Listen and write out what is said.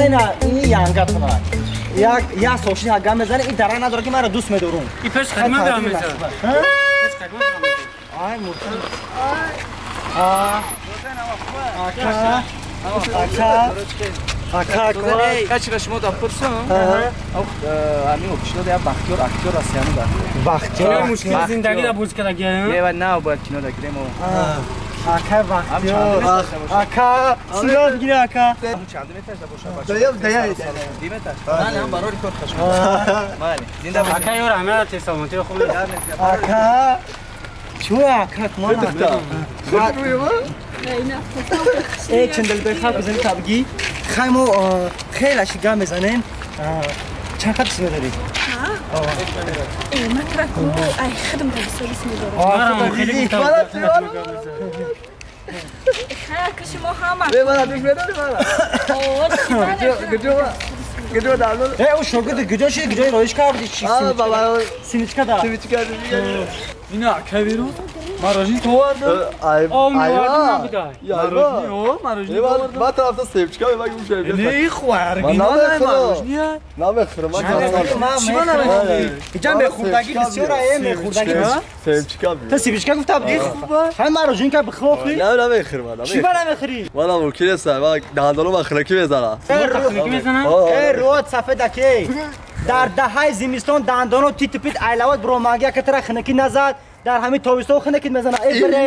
Ина ин янгатона. Як як соши гам мезане, ин дара надора ки маро дӯст медорум. И пеш хадма гам мезане. Пеш хадма гам мезане. Ай мурта. А. Ака. Ака. Ака, качира шумо да пурсам. Ҳамин обшинода як Бахтиёр актёр аст, яну Бахтиёр. Мушкили зиндагӣ да буз кардагӣ. Не, ва на бояд кино да гирем. Ака Бахтиёр. Ака, сурат бигир ака. Чанд метр да бошад? Дая, дая. 2 метр. Бале, ҳам барори кор хашм. Бале. Зинда бошед. Ака ёр ҳамера тесаломатӣ хуб. Ака. Чу ака мана. Э, чандал бехаб бизани табги. Хай мо хеле аши гам мезанем. Чанд қад дӯст медорӣ? Ман траку ай хидм да бисёр дӯст медорам. Ха, шумо ҳама. Мана дӯст медорӣ мана? Гуҷо? Гуҷо дандон? Э, ӯ шогирд гуҷо шид, гуҷои роиш кардӣ? Симичка да. Симичка. Ина ака берун. Мороженое овардам. Мороженое, о, мороженое овардам. Ма тарафта семечка мегум шай. Не, хуар, гина мороженое. Намехӯрам, ман чӣ намехӯрӣ? Иҷа мехӯрдагӣ бисёр ае, мехӯрдагӣ. Семечка. Ту семечка гуфта будӣ? Хай мороженое бихӯрӣ? Не, намехӯрам. Чӣ ба намехӯрӣ? Мана мумкин нест, ман дандонам хунукӣ мезанам. Хунукӣ мезанам? Э, рӯот сафедаки. Дар даҳаи зимистон дандоно титипит айлавот буромагия катара хунукӣ назад. Дар ҳамин тобистон хунукит мезанад. Э, бире.